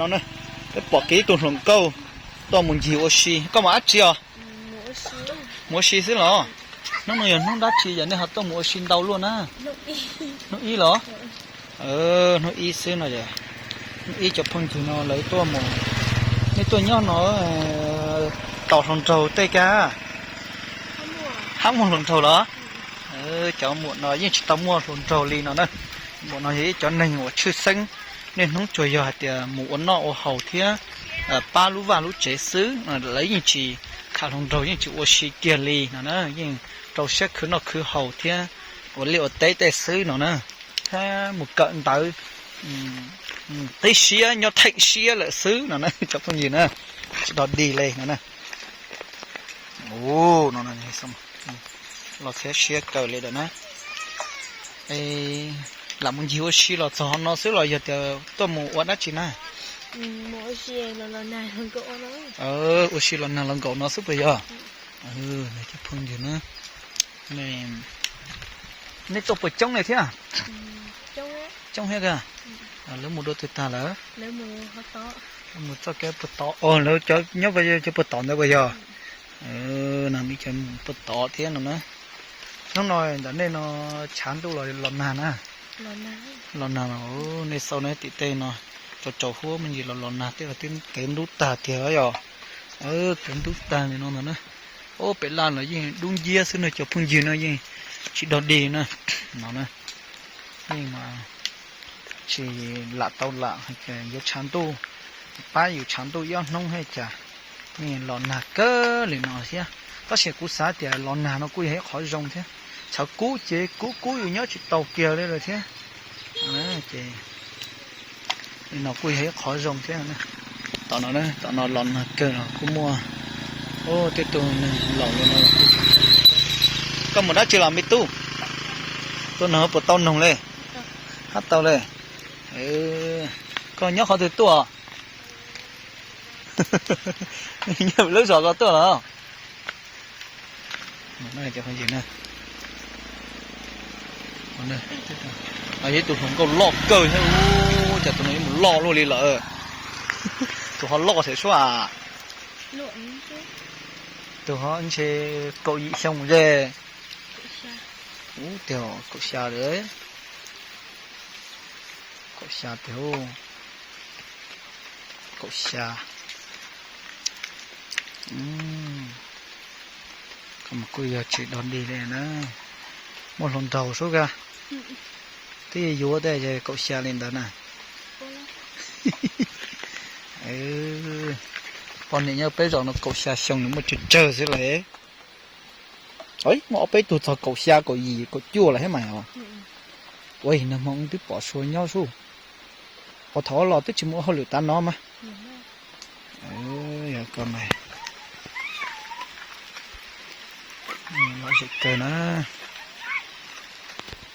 No na, peb pom kiag ib tug hluas nkauj tuaj mus ncig ua si. Koj mus dab tsi os? Mus ua si xwb los? Hnub no yog hnub dab tsi yog nej ho tuaj mus ua si ntau luaj na? Hnub ib los? Hnub ib xwb no. Hnub ib cov phooj ywg no lawv tuaj mus, nej tuaj nyob no tau hluas nraug tej kab? Hab muaj hluas nraug los? Cov muam no yeej tsis tau muaj hluas nraug li no na. Muam no yog ib cov neeg uas tshwj xeeb, niaj hnub tsuas yog hais tias mus ua noj ua haus thiab pab lub vaj lub tsev xwb, lawv yeej tsis tham hluas nraug, yeej tsis ua si kiag li no na, yeej rau siab khwv noj khwv haus thiab ua liaj ua teb tej xwb no na. Thiab mus kawm ntawv, qib siab nyob theem siab lawm xwb no na cov phooj ywg na, tsis dog dig li no na. Los thiab siab kawg li lawm na. Lam mus ncig ua si los txog no xwb los yog tias tuaj mus ua dab tsi na? Ua si los nag los nkaum no xwb puas yog? Cov phooj ywg na, nej tuaj puas coob li thiab? Coob thiab tiag. Lawv mus dua twg tag lawm? Mus txoj kev puag tod, lawv cov nyob puag tod ntawd puas yog? No ib cov puag tod thiab no na. Hnub no ntawm nej no tshav ntuj los los nag na? Los nag no, nej xauj na tim tej no, tsaus tsaus huab me ntsis los los nag tej los twb kev ntub tag tiag yog. Kev ntub tag li no ntag na. Ob pem laj los yeej dub nciab xwb no cov phooj ywg no yeej tsis dog dig na. No na, yeej mas tsis lam tau lam hais tias yuav tshav ntuj, pab yus tshav ntuj ib ob hnub hais cas yeej los nag kawg li no thiab. Tab sis kuv xav tias los nag no kuj yog ib qhov zoo thiab, tshav kub ces kub kub yus nyob tsis tau kiag li lawm thiab. Ces li no kuj yog ib qhov zoo thiab. Tom no, tom no los nag kawg los kuj muaj, tej tug neeg laus li no los kuj. Koj mus dab tsi los me tub? Tuaj nag puas tau noog li? Hab tau li. Koj nyob qhov twg tuaj? Nyob lub zos ko tuaj los? Yog ib tug hluas nkauj loj kawg thiab, cas tus no yuav mus loj luaj li lawm. Tus ho loj thiab sua. Tus ho ntshe kaum yim xyoo ze. Ub, tiag kaum xya lawm. Kaum xya tiag. Kaum xya. Koj mas kuj yog tsis dog dig li na. Muaj hluas nraug sub ka. Twb yuav yuav tej kaum xya li ntawd na. Poj niam nyob peb zos no kaum xya xyoo nws muaj tsawg tsawg xwb lawm. Muaj ob peb tug txog kaum xya kaum yim kaum cuaj lawm thiab mas. Ua nag hmo twb pom Sua nyob sub. Ua thaum los twb tsis mus ua hauj lwm tav no mas. Yog ko mas, lom zem kawg na.